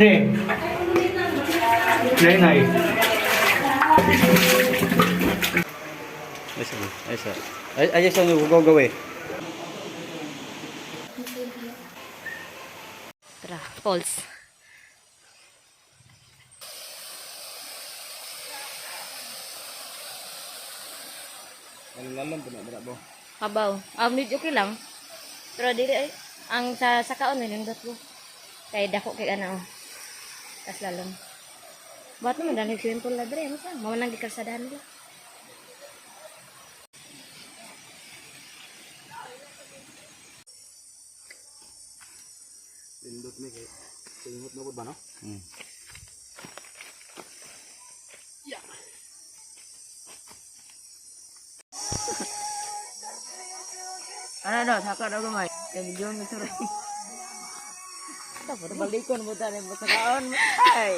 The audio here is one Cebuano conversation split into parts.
Eh. Nay, nay. Ay, sige. Ay, sa. Ay, ay, sa nyo, gawe. Tara, falls. Kabaw. Ah, medyo okay lang. Pero dili ay ang sa kaon ay nindot ko. Kay dako kay ana oh. Tas lalom. Ba't naman dahil swimming pool na dre, ano pa? Mao nang gikalsadahan nila. Lindot ni kay. Singot na po ba no? Ano daw, saka daw gamay. Kay medyo may suray. Balikon mo tani mo sa kaon. Ay.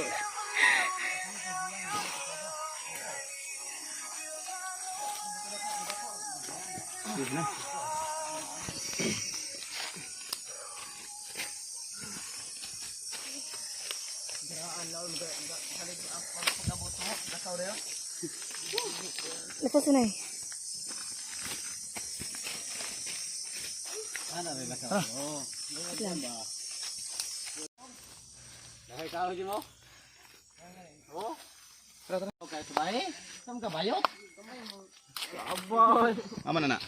Na. Ito sunay. Dahil kao di mo? Oh. Tara tara. Okay, sabay. Sam ka bayot? Aboy. Ama na na.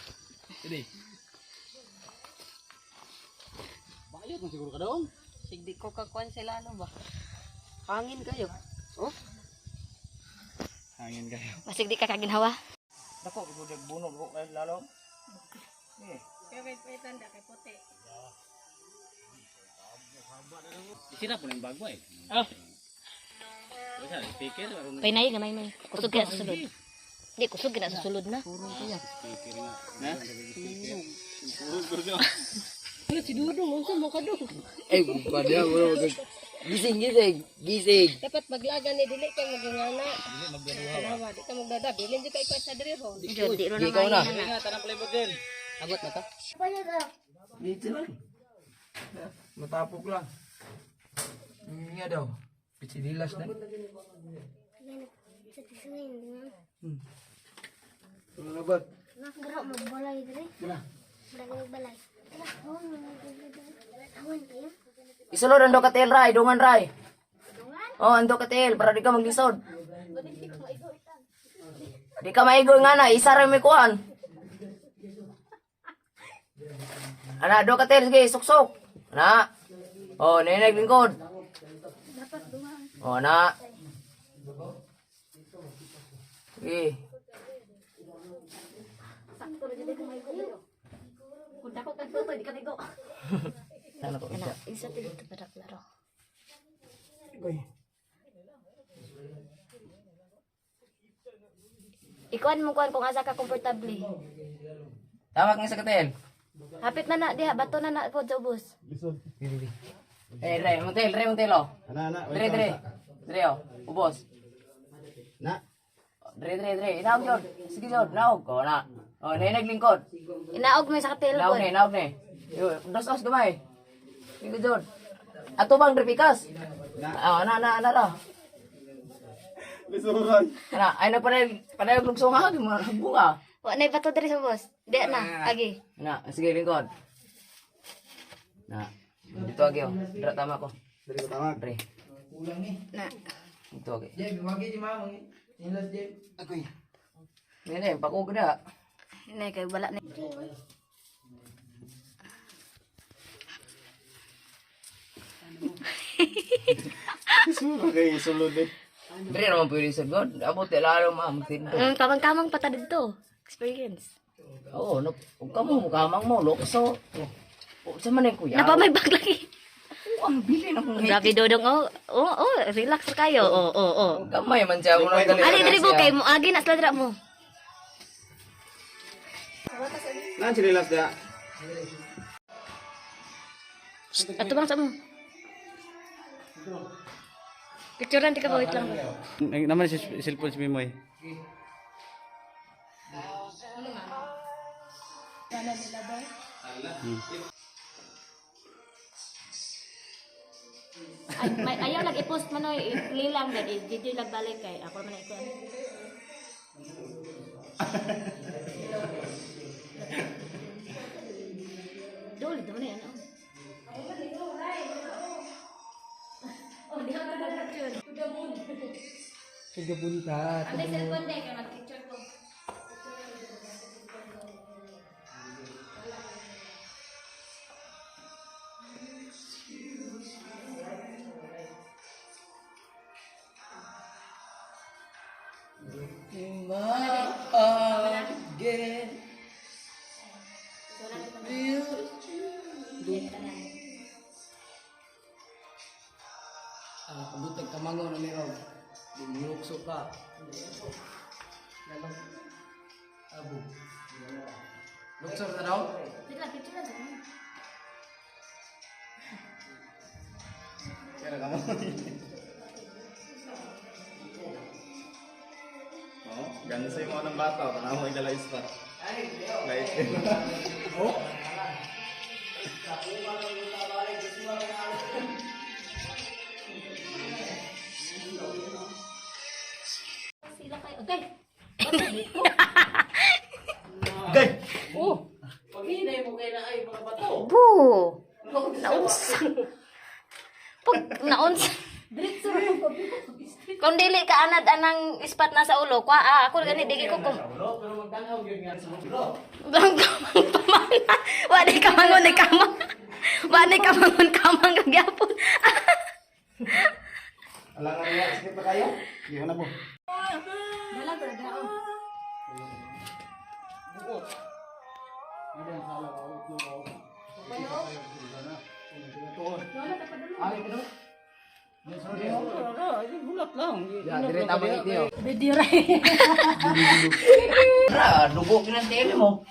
Dili. Bayot man siguro ka dong. Sigdi ko kakuan sila ano ba? Hangin kayo. Oh, Hangin kayo. Masig di ka kaginhawa. Dako, gudag bunog ko kay lalom. Sira po na yung bago eh. Ah. Basta speaker aron Painay gamay may. Kusog kina sa sulod. Di kusog kina sa sulod na. Speaker nga. Ha? si Dudong unsa mo ka dong? Eh, bukan bro. Gising, gising, gising. Dapat maglagan ni dili kay magingana. Dili magdada. Di ka magdada, bilin di ka ikaw sa diri ho. Jud di ro na Ikaw na. maayo na. Tanang palibot din. Abot na to? Dito lang. Matapok lang. Nga daw. Pitsinilas na. Ano ba? Gerak magbalay diri. Gerak magbalay. Awan kayo. Isulod ang dokatel, Ray. Dungan, Ray. Oh, ang dokatel. Para di ka maglisod. Di ka maigo nga na. Isa rin may kuhan. Ana, dokatel. Sige, suksok. Ana. Oh, neneg lingkod. Oh, ana. Sige. Kung dako kag tutoy di ka migo. Ano to? Ana, isa dito para klaro. Ikuan mo kuan kung asa ka komportable. Tawag nga sa katel. Hapit na na diha, bato na na po sa ubos. Eh, Ray, montel, Ray, montel, oh. Ana ana. Dre, dre. Dre, oh. Ubos. Na. Dre, dre, dre. Inaog yun. Sige, yun. Inaog. O, na. O, neneg lingkod. Inaog mo sa katel Inaog ko. ni, inaog ni. Yo, dos os gamay. Sige, yun. Ato bang dripikas? O, na, na, na, na. Lisuran. Ana, ay nagpanayog, panayog lugsong ha, mga bunga. Wa na bato diri sa ubos. Diha na, agi. Na, sige, lingkod. Na, dito agi, oh. Dra, tama ko. Dili ko tama. Dre, Na. dito agi. Jeb, wagi di mama. Nilas Jeb. Agoy. Nene, pakog na. Nay kay wala na. Lisuran kay sulod eh. Dre naman pwede sa God. Abot, lalo ma'am. Tindo. Kamang-kamang pa ta didto. Experience. Oo, no, huwag ka mo, mukamang mo, lokso. O, sa man yung kuya? Napa may bag lagi. Oo, ang bilin akong Grabe dodong oh. Oh, relax ra kayo. Oh. Gamay man siya mo nang dali. Ali diri mo kay mo agi na sila dira mo. Naan sinilas da. Ato bang sa mo? Picturean ti ka ba wait lang. Naman si cellphone si Mimoy. Ay, may, ayaw lang i-post man oy, i-play lang dahil i-video lang balik kay ako man na ikuan. Dol, dol na yan. Oh. Oh, di ako picture. Sige punta. Ang cellphone day kay mag-picture ko. Again. Ah, kabutag kamango na meron. Lumukso ka. Abo. Luksor na daw? Dito lang, picture lang sa kanya. Kaya ka mo. Oh, ganda sa'yo mga ng bata. Tanaw mo yung ispa. Light. Sila kayo. Okay. Gay! Oh. Paghinay mo kay na ay mga bato. Bu. Naunsa. Pag naunsa. Diretso ra ko. Kung dili ka anad anang ispat na sa ulo, kwa ah, ako gani dili ko kung Pero magdanaw yun nga sa ulo. Bang kamang pamana. Wa di ka mangon ni kamang. Wa di ka mangon kamang kagyapon. Alam nga niya, sakit pa kayo? Hindi ko na po. Dalag ra dao. Ya, dire tama iti oh. Video ra. Ra, dugo kinang tele mo.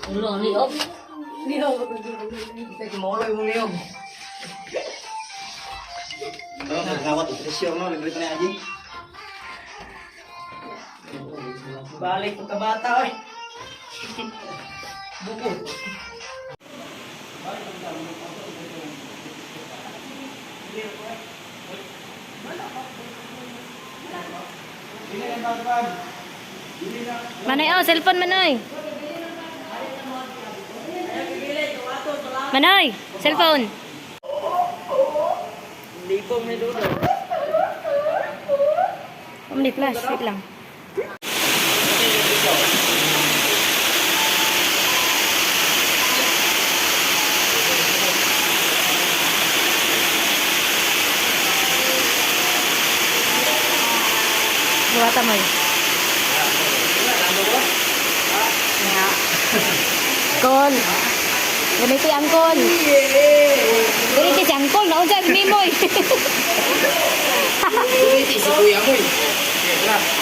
Ulo liog. Kita kimoloy mo liyog. Oh, nagkawat presyo no, libre na aji. Balik ko kabata oy. Bukod. Manoy oh, cellphone Manoy. Manoy, cellphone. Libong ni Dudo. Omni flash, wait lang. Buhata mo eh. Kol. Ganito yung angkol. Ganito si angkol. Naunsa si Mimoy. Iti si kuya mo.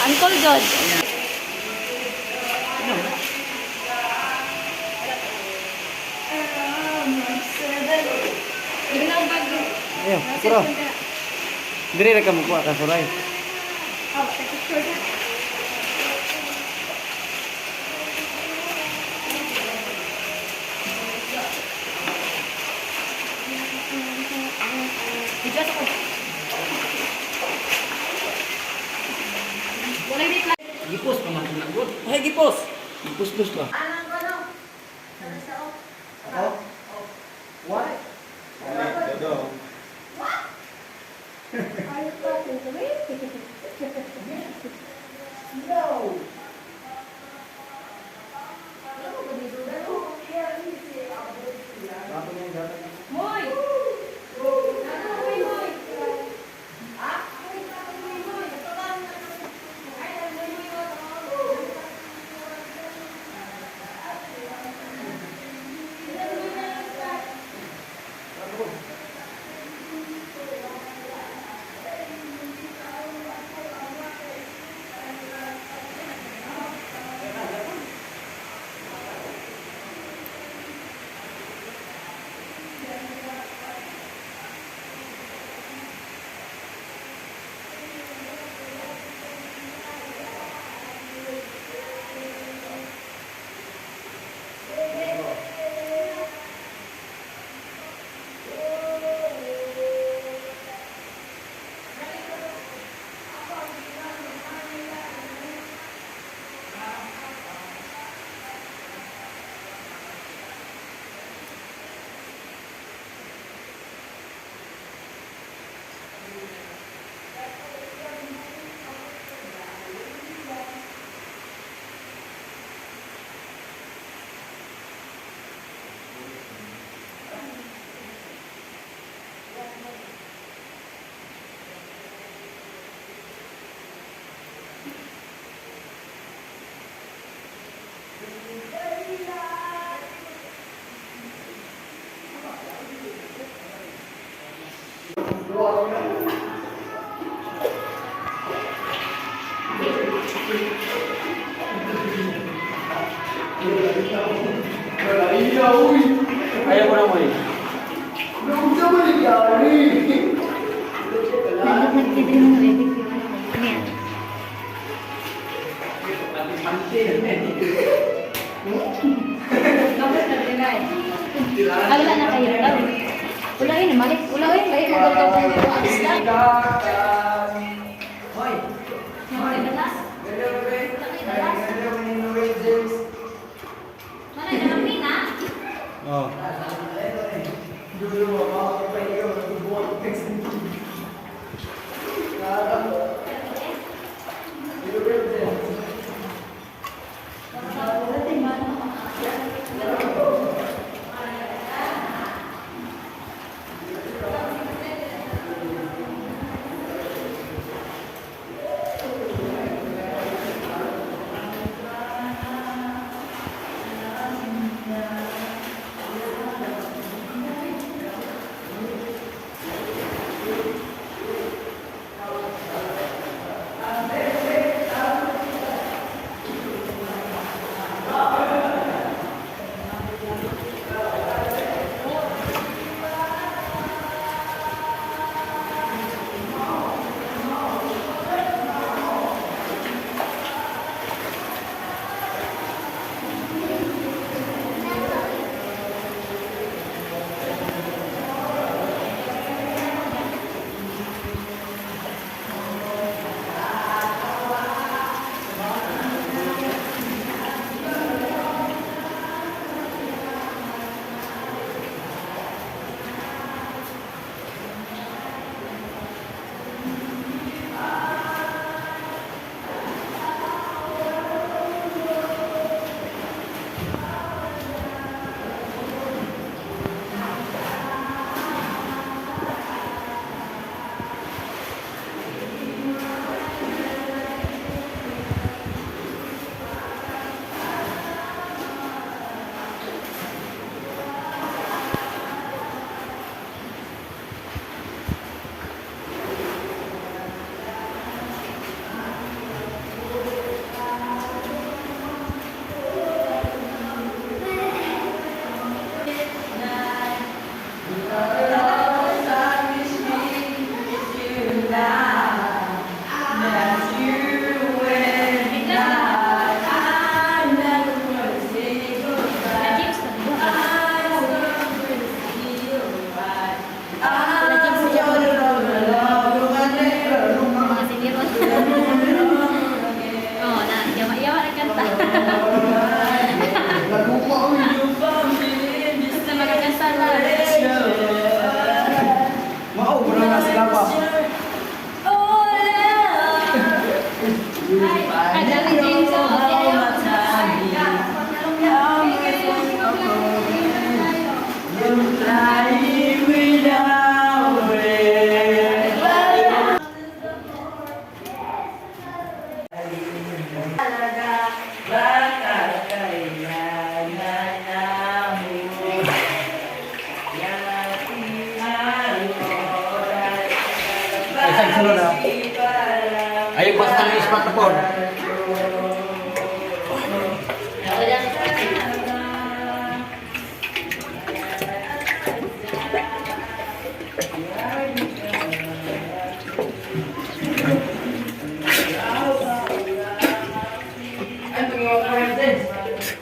Angkol God. Ayo, kuro. Dire ra ka mo kuha ka suray. Gipos pa man na gud. Ay gipos. Gipos-pos ba? Ako? Why? Dodo. Dito yung mga edit yung ano yan. Ah, wala na kayo. Wala yun, mali. Wala yun, mali. Magagawa ko yung isda. Hoy. Wala balas. Wala balas. Wala na kami na. Oh. Mga senior. Oh, na, yawa-yawa na kanta. Basta magkakanta lang. Mao, wala na sila pa. Ay, dali James. Oh, ayaw. Isang sunod ah. Ay, basta ng ispat na po.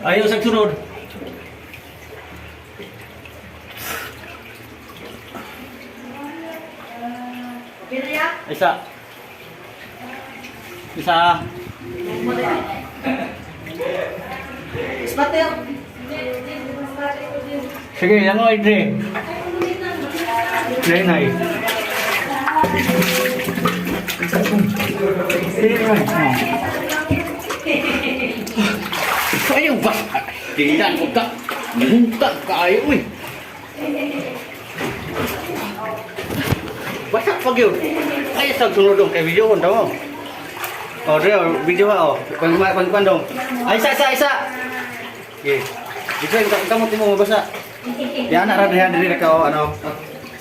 Ayaw sa sunod. Isa. Isa. Sige, yan o, Idre. Dre, nay. Sige, nay. Ayaw ba? Tingnan ko ka. Nahunta ka ayo, uy. Basta pag yun. Ay, sa sunod dong kay video ko mo. Oh, dre, oh, video ha, oh. Pag pag pag dong. Ay, isa, isa, isa. Okay. Dito yung kamot mo mabasa. Yan anak ra diha diri ka oh, ano.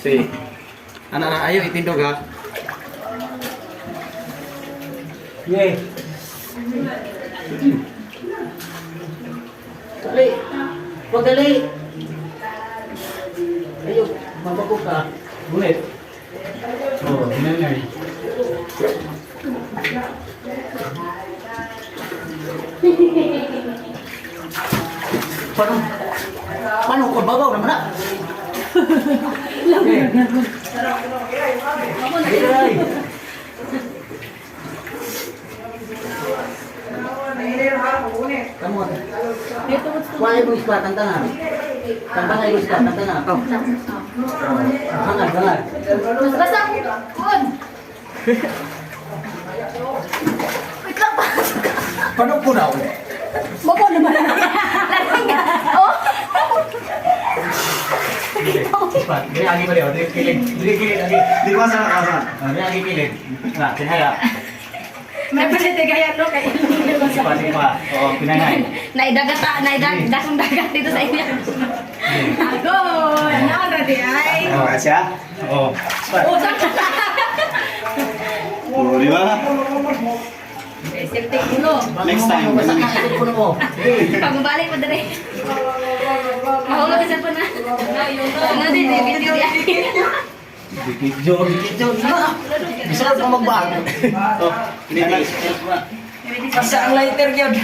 Sige. Anak ra ayo itindog ha. Yay. Dali. Wag dali. Ayo, mabago ka. Bulit. Oh, nanay. Paano? Paano kung babaw naman na? Ay. Kamu. Wala mo ispa tantana. Tantana yung ispa tantana. Oh. Hangat, hangat. Mas basa kun. Wait lang pa. Paano po na ako? Moko naman. Oh. Ispa, dili agi ba dili kilid. Dili kilid agi. Di ko sa kasa. Ah, dili agi kilid. Na, tinaya. May palit kaya no kay Ispa, ispa. Oo, pinangay. Naidagata, naidag dakong dagat dito sa inyo. Go! Nara di ay. Oh, siya. Oo. Ispa. Oh, di ba? Safety ulo. Next time. Basta ka cellphone mo. Pag mabalik mo dere. Mahulog ang cellphone na. Ano din, video di. Video, video. Bisa ka magbago. Oh, hindi. Asa ang lighter gyud.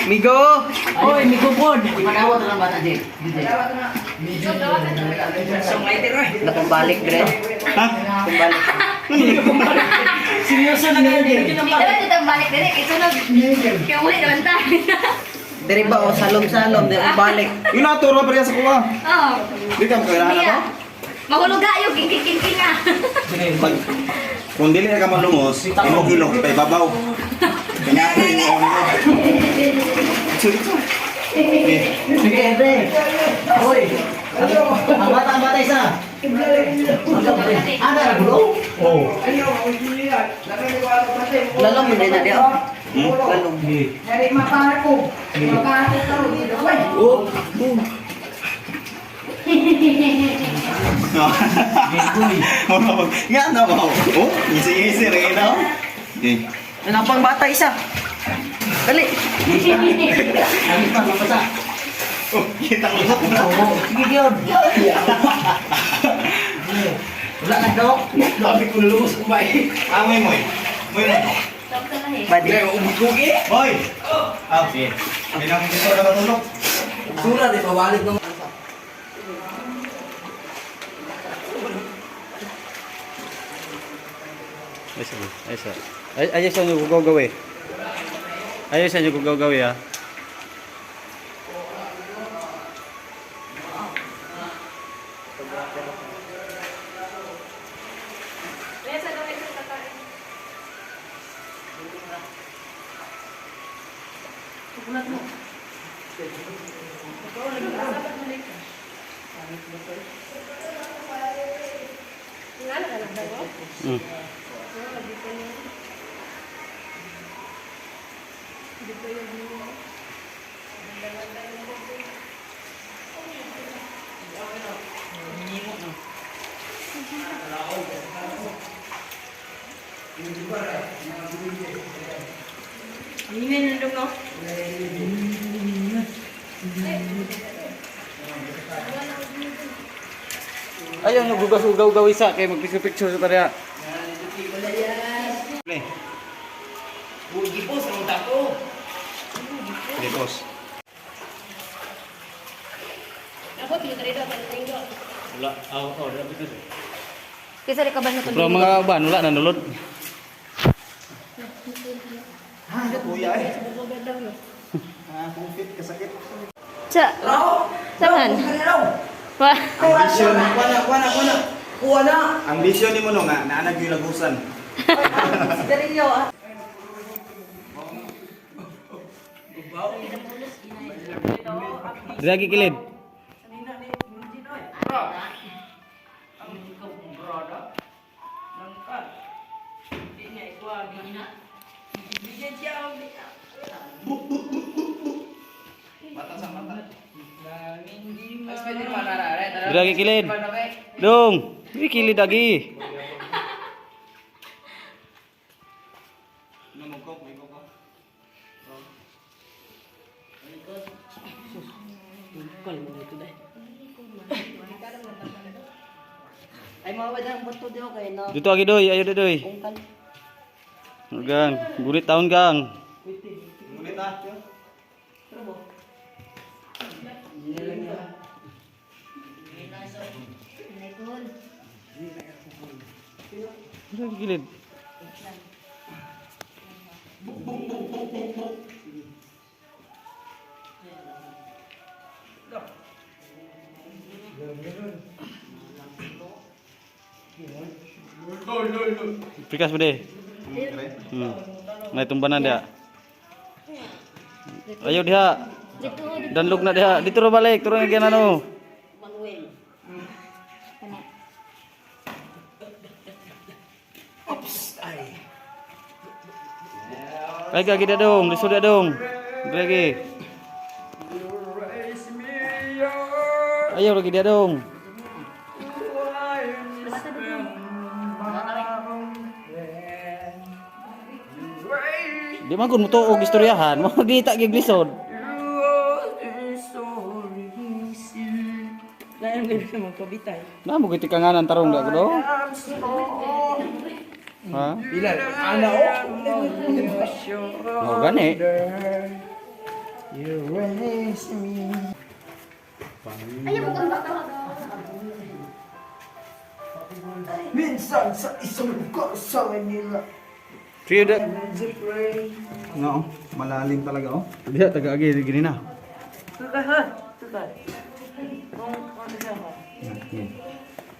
Migo! Oy, migo pod. Ipanawat lang bata, Jay. Nakumbalik dre. Ha? Kumbalik. Seryoso na kayo Dito ba dito ang balik dere? Kay sunog. Kaya muli naman ta. Diri ba o salom-salom diri balik. Yun na, turo pa rin sa kuha. Oh. Di ka kailangan Iya. ako. Mahulog ayo king king ah. Pag kung dili na ka malungos, ilog-ilog pa ibabaw. Kanya ako yung ulo ko. Eh, Sige, Ede. Hoy. Ang bata isa. Ana ra gulo? Oh. Lalong mo din na di. Hmm? Lalong. Oh. Nga na ba? Oh, easy-easy rin no? Okay. Ano pang bata isa? Dali. Ang pa mabasa. Oh, kita ko na. Oo, sige gyud. Wala na daw. Sabi ko lulus kumain. Ah, moy moy. Moy moy. Badi. Moy. Ah, sige. Bilang dito na matulog. Sura di pabalik ng Ay, sige. Ay, sa. Ay, ay, sa inyo kung gagawin. Ay, sa inyo kung gagawin, ah. Ayaw nyo gugas ugaw gaw isa kay magpicture picture sa tariya. Play. Gipos ang tako. Lipos. Wala, oh, oh, wala picture. Kisa di ka ba na Pero mga ban wala na nulod. Kuya eh. Ah, kung fit kasakit. Sa Saan? Wa. Ang vision, Kuha na, kuha na, kuha na. Kuha na. ang vision ni mo no nga naanag yung lagusan. Sigarilyo ah. Lagi kilid. Lagi kilid. Dong, di kilid lagi. Ay mawad ang bato di okay no. Dito agi doy, ayo doy. Gang, gulit taon gang. Ulit ah. Sa gilid. Pikas ba de? May tumbanan dia. Ayo diha. Danlog na diha. Dito ro balik, turun lagi ano. Ay gagi dia dong, lisod dia dong. Lagi. Ayo lagi dia dong. Di man kun mutuog istoryahan, mo gita gyud lisod. Lain gyud sa mga kabitay. Na mo giti kanganan tarong da ko do. Ha? Pila ana oh. Oh, gani. You raise me. Minsan sa isang lugar sa Manila. Sige da. No, malalim talaga oh. Diha taga agi gini na. Tukay ha. Tukay. Kung ano siya ha.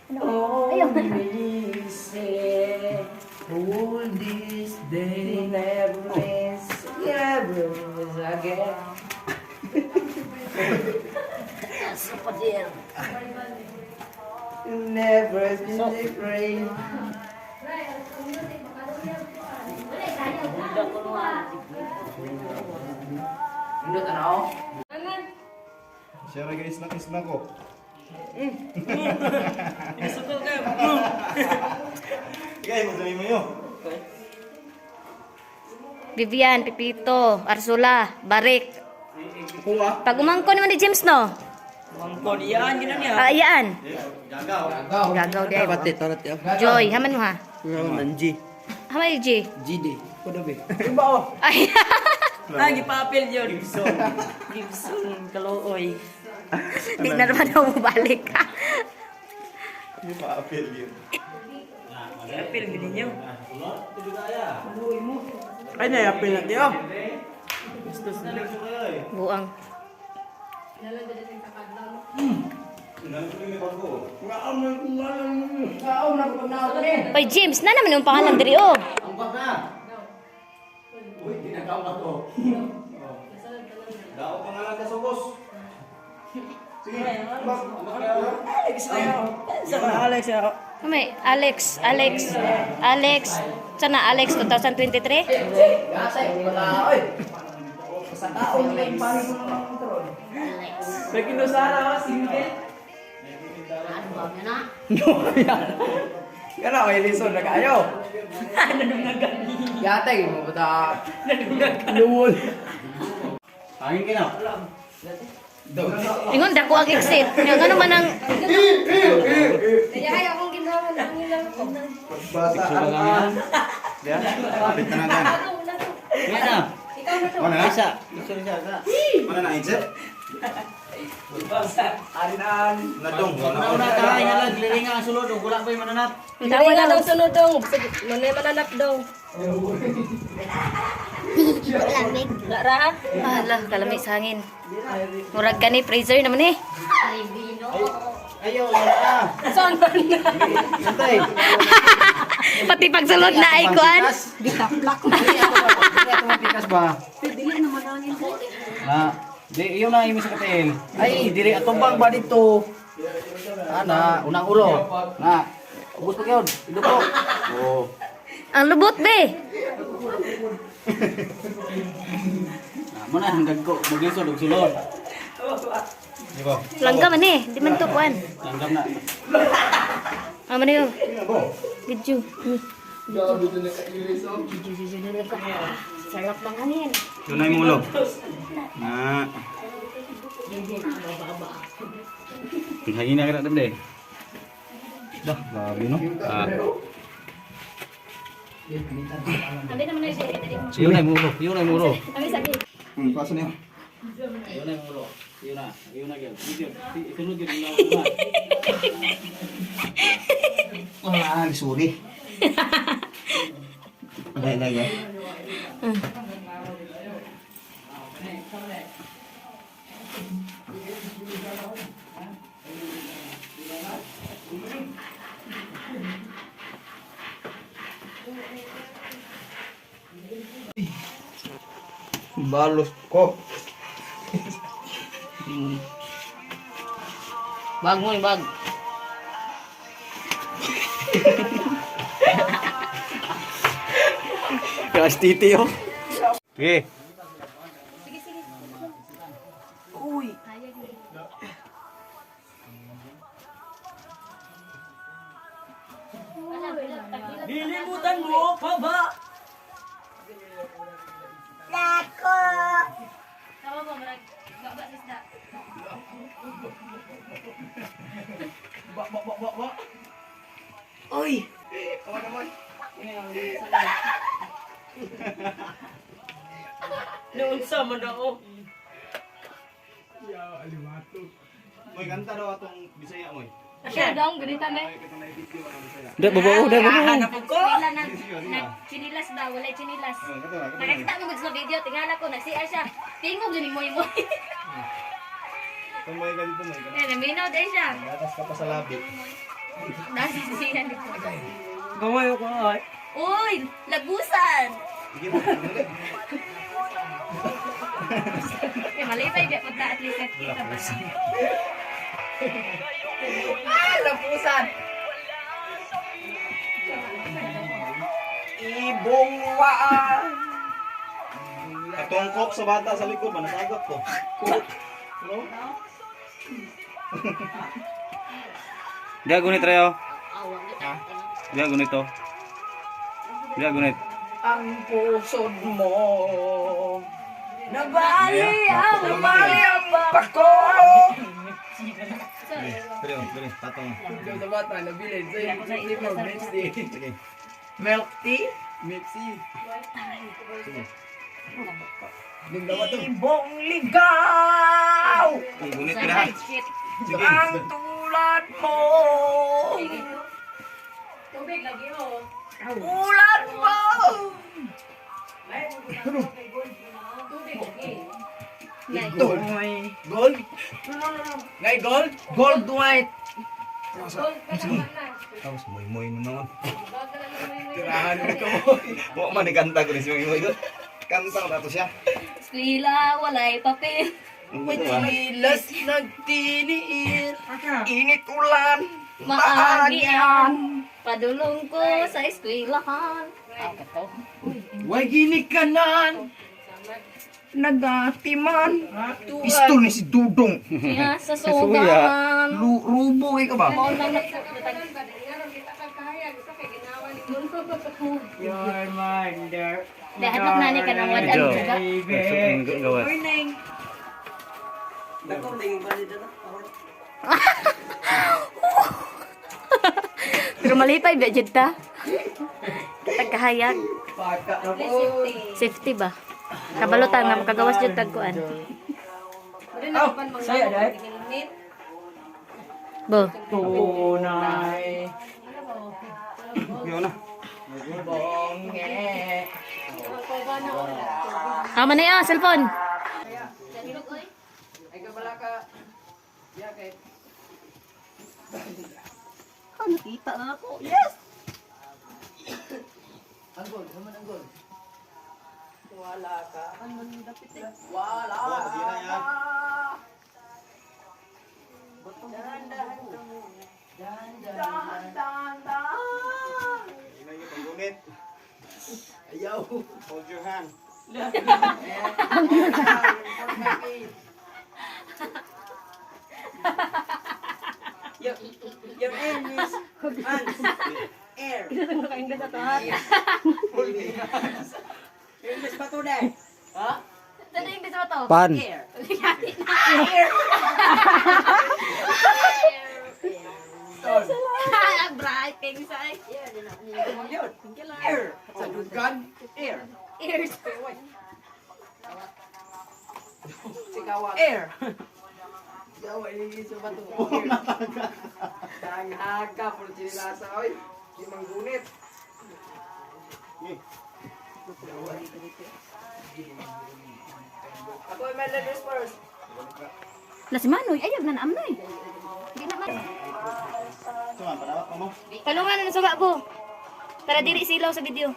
Oh, Melissa, all this day never miss, never miss again. Never been afraid. Indot ano? Siya ra guys na isna ko. Isukol kayo. Guys, masabi mo yun. Vivian, Pipito, Arsula, Barik. Pag umangko naman ni James, no? Mangkon iyaan gyud na niya. Ah, iyaan. Gagaw. Gagaw di ay. Pati, tarat ya. Joy, haman mo ha. Nga G. Haman ni G. GD. Kuno be. Iba oh. Ay, Ah, gipapil yun. Gibson. Gibson, kalooy. di na naman ako bumalik. Hindi pa-appeal yun. Apil gid ninyo. Ay na apil na tiyo. Buang. Oy, James, na naman yung pangalan diri oh. Angkot na. Uy, di na ka to. Dao pangalan ka sugos. Sige. Alex ayo. Sa Alex ayo. May Alex, Alex, Alex. Sana Alex 2023? Gasay wala oy. Sa taong may pari mo ng tron. Sa kinusara ako single. Kana kay lison na kayo. Nadungagan. Yatay mo bata. Nadungagan. Luwol. Hangin kina. Ingon dako ang exit. Yung ano man ang Kaya ay akong ginawa lang lang ako. Bata ang Kapit na na. Nga na. Ikaw na to. Mana na? Isa. Isa isa isa. Mana na exit? Arinan. Nadong. Una una ta nga lang gliring ang sulod ug wala pa yung mananap. Tawa na daw sunod daw. Manay mananap daw. Lamig. La ra. Ala, kalami sa hangin. Murag kani freezer naman eh. Ayo, wala. Saan man na? Santay. Pati pagsulod na ay kuan. Dili ato pikas ba? Dili naman angin. Na, di iyo na imi sa katil. Ay, dili atumbang ba dito? Ana, unang ulo. Na. Ubos pa gyud. Iduko. Oh. Ang lubot be. Na, mo na ang dagko, maglisod og sulod. Di ba? Langga man eh, di man to kuan. Langgam na. Ah, man yun. Video. Sarap ng hangin. Tunay mo ulo. Na. Hangin na ka na damde. Dah, grabe no. Ah. Abi naman na siya. Yun na mulo, yun na mulo. Abi sabi. Pasa niya. Yun na mulo. Yun na, yun na gyud. Isunod gyud na. Ah, sorry. Dai, dai, dai. Balos ko. Bag mo yung bag. Kelas titi oh. Sige. Lilimutan mo pa ba? Tama ba marag baba sa isda. Uy! Noon sa man ako. Moy kanta daw atong Bisaya moy. Siya dong ganita na. Dai babaw, dai babaw. Hanap ko. Wala nag nag chinilas ba, walay chinilas. Nakakita mo gud sa video, tingala ko nag-CR siya. Tingog jud ni Moy Moy. Tumoy ka dito moy. Eh, naminaw day siya. Gatas ka pa sa labi. Nasa siya dito. Gawin ko ay. Uy, lagusan. Sige mo. Dali. Eh, malipay ba punta at least nakita ba? Ah, lapusan. Ibong waa. Katungkok sa bata sa likod ba nasagap ko. No? Dia gunit rayo. Dia gunit to. Dia gunit. Ang pusod mo. Nabali ang nabali ang pako. Dali, oh, dali, tatong. Sa bata, nabilin. Sige. Milk tea? Milk tea. Sige. Ibong ligaw! Ang gunit ka na. Shit. Sige. Ang tulad mo! Tubig lagi oh. Tulad mo! Tubig lagi. Gold. Gold? Ngay gold? Gold white. Tapos moy moy na naman. Bag na lang mo yung Tirahan mo ko. Wa man ni kanta ko ni si Moy Moy. Kanta ko na to siya. Eskwela, walay papel. Ang gusto ba? Pilas nagtiniil. Init ulan. Maagian. Padulong ko sa eskwelahan. Way ginikanan. Nagatiman. Pistol ni si Dudong. Siya sa sugan. Rubo ka ba? Mao nang Your mother. Dahadlok na ni kanang wad-an juga. Gawas. Pero malipay ba jud ta? Tagkahayag. Safety ba? Kabalutan nga makagawas jud tag kuan. Oh, saya dai. Bo. Tunay. Yo na. Bonge. Ama na ya, cellphone. Ay ka pala ka. Ya kay. Nakita na ako. Yes. Ang gold, naman ang gold. Wala ka. Wala ka. Dahan-dahan ka mo. Dahan-dahan. Dahan-dahan. Ang gunit. Ayaw. Hold your hand. Your name is Hans. Air. English ba to dai? Ha? Ano yung gusto mo to? Pan. Air. Ah, kay sa ay. Air. Sa dugan. Air. Ears. Air. Gawa ini sa bato. Ang aga puro chinilasa oy. Di manggunit. Ako ay may letters first. Na si Manoy, ayag na naamnoy. Di na man. Tuman, panawak mo. Palungan na suga ko. Para dili silaw sa video.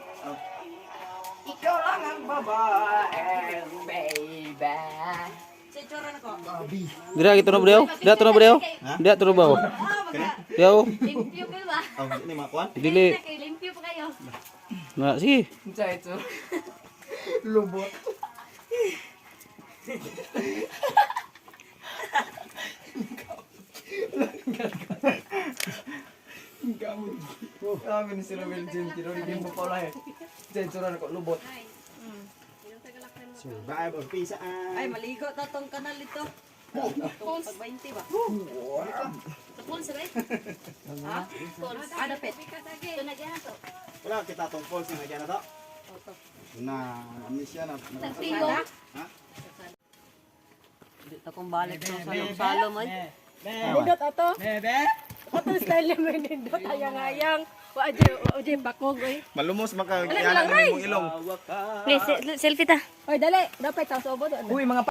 Ikaw lang ang babae, baby. Dira gitu no bro. Dira to no bro. Dira to no ba? Dira. Limpyo pa ba? Oh, ini mga kuan. Dili. Kay limpyo pa kayo. Na sige. Unsa ito? Lubot. Kami ni sila Wilson, kinurigin mo pala eh. Sensor na ko, lubot. Survive or pisa. Ay, maligo ta tong kanal ito. Pag 20 ba? Sa pools, right? Ha? Pools. Ah, dapit. Ito na dyan to. Wala kita tong falls nga dyan na to. Na, amnesia na. Tagpilong. Ha? Di ta kong balik to sa salom ay. Nindot ato. Bebe. Ato style mo nindot ayang-ayang. Wa aje bakog oy. Malumos maka yana na imong ilong. Please, selfie ta. Oy dali, dapat taw sa ubod. Uy, mga